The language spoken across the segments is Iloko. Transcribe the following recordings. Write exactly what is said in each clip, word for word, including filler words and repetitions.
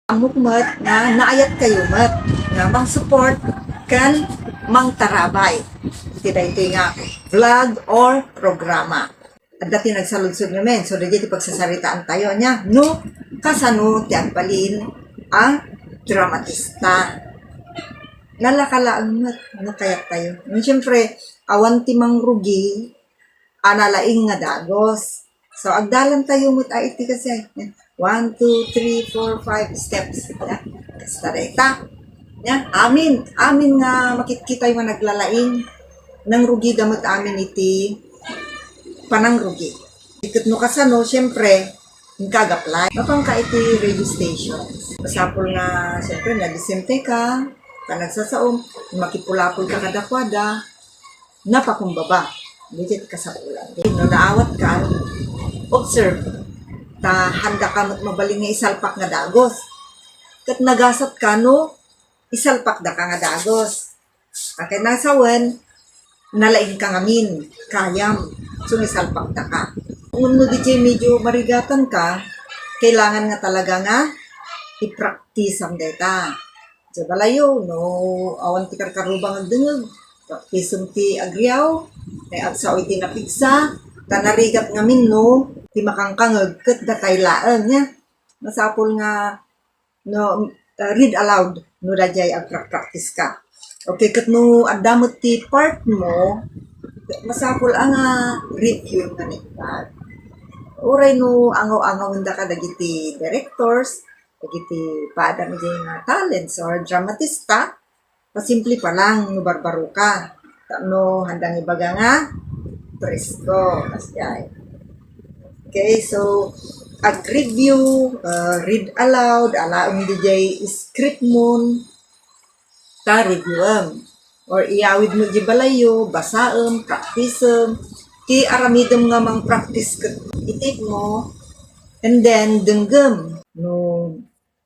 Ammok met nga naayat kayo met nga mang-support ken mangtarabay iti daytoy nga vlog or programa. Adda ti nagsaludsod ngamin, so daydiay ti pagsasaritaan tayo, ania? No kasano ti agbalin a dramatista? Nalaka laeng met no kayat tayo. Ngem siyempre, awan ti mangrugi a nalaing nga dagus. So, agdalan tayo met a iti kasi. One, two, three, four, five steps. Ya, kasta dayta. Ya, amin. Amin nga makitkitayo nga naglalaing. Nangrugida met amin iti panangrugi. Ket no kasano, siyempre, inka ag-apply. Mapanka iti radio stations. Masapul nga, siyempre, nag-isente ka, ka nagsasaom, makipulapol ka kadakuada, napakumbaba. Daydiay ti kasapulan. No naawat ka, observe. Ta handa ka met mabalin nga isalpak nga dagus. Ket nagasat ka no isalpak daka nga dagus. Ket nasawen, nalaing ka ngamin, kayam. So, isalpak daka. Ngem no daydiay medyo marigatan ka, kailangan nga talaga nga i-practice-am dayta. Sa balayo, no awan ti karkarrubang agdengeg, practice-em ti agriaw, tay agsao iti napigsa, ta narigat ngamin no ti makangkangeg ket datay laeng, ya. Masapul nga no, uh, read aloud no daydiay agprakpraktis ka. Okay, ket no adda met ti part mo, masapul a nga review nga naimbag. Uray no angaw-angawenda ka dagiti directors, dagiti padam iti nga talents or dramatista, pasimple pa lang no barbaro ka. Tapno handang ibaga nga presko. Kasjay. Okay, so ag-review, uh, read aloud, alaem diay script mon, ta review-em. Or iyawid mo di balayyo, basaem, practice-em. Ti aramidem nga mang-practice ket itake mo, and then denggem no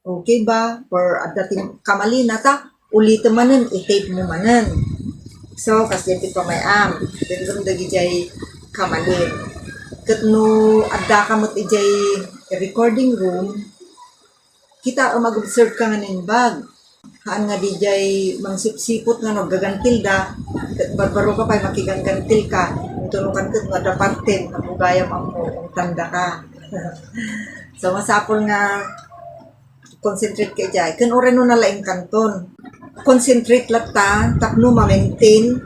okay ba? Or adda ti kamalina ta ulitem manen, i-tape mo manen. So, kasdiay ti pamay-am, denggem dagidiay kamalin. Ket no adda ka met idiay recording room, kita, um, mag-observe ka nga naimbag. Haan nga didiay mangsipsipot nga no aggagantilda, ket barbaro ka pay makiganggantil ka. Intunokan ket no adda partem, nagugayam ammo, umtanda ka. So, masapul nga concentrate ka idiay. Ken uray no nalaing kanton, concentrate latta tapno ma-maintain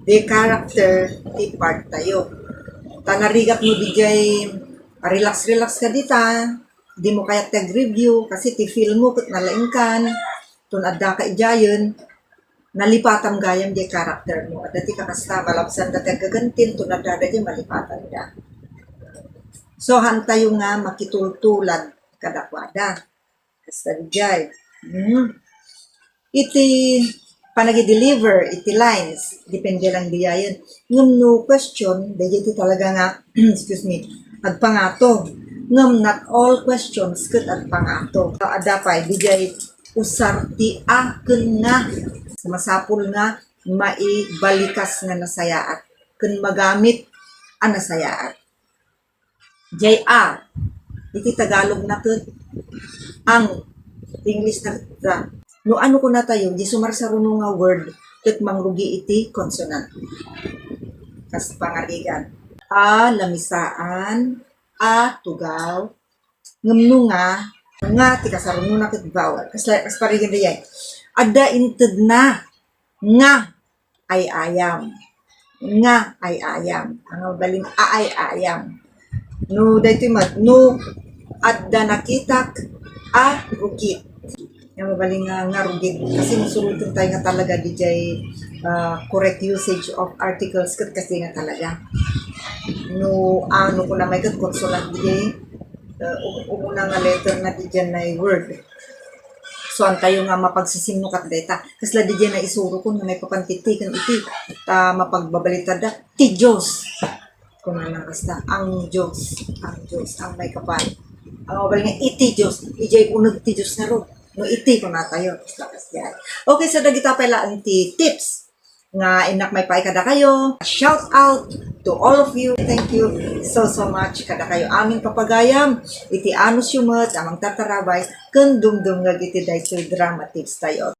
the character ti part tayo. Ta narigat mo didiay, ah, relax-relax ka dita, di mo kayat ti ag-review kasi ti feel mo ket nalaingkan, ton adda ka idiayen, nalipatam gayam di character mo. Adda ti kakasta, malabsan da ti aggagantil, ton adda da di malipatan da. So, hantayo nga makitultulad kadakuada. Kasta diay. Mm. Iti panagi-deliver iti lines, depende lang diayen. Ngem no question, daydiay ti talaga nga, excuse me, agpangato. Ngem not all questions ket agpangato. Adda pay, diay usar ti a ken nga. Masapul nga maibalikas nga nasayaat ken magamit a nasayaat. J R. Iti Tagalog na ket ang, English na the. No ano kunatayo, di sumarsaruno nga word ket mangrugi iti consonant. Kas pangarigan. A, lamisaan, a, tugaw, ngem no nga, nga ti kasarunona ket vowel. Kas, kas parigan dayay. Adda intedna nga ay-ayam. Nga ay-ayam. Ang mabalin a ay-ayam. No, daytoy met, no adda nakitak a rugit. Ang mabalin nga, nga rugit. Kasi masuroten tayo nga talaga diay, ah, correct usage of articles ket kasi nga talaga. No, ano ko na may ket consonant diay, ah, um-, umuna nga letter na diay na word. So, antayo nga mapagsisimnukat dayta. Kasla diay na isuro ko nga may papantitikan iti, ta mapagbabalita da, ti Dios. Kunana kasta, ang Dios, ang Dios, ang may kapan. Ang mabal nga, iti Dios, ijay uneg ti Dios nga ro. No iti, kunatayo, kasta, kasta. Okay, so dagita pay laeng ti tips. nga innak maipaay kadakayo. Shout out to all of you. Thank you so, so much kadakayo amin papagayam iti anusyo met a mangtartarabay ken dumdumngeg iti daytoy drama tips tayo.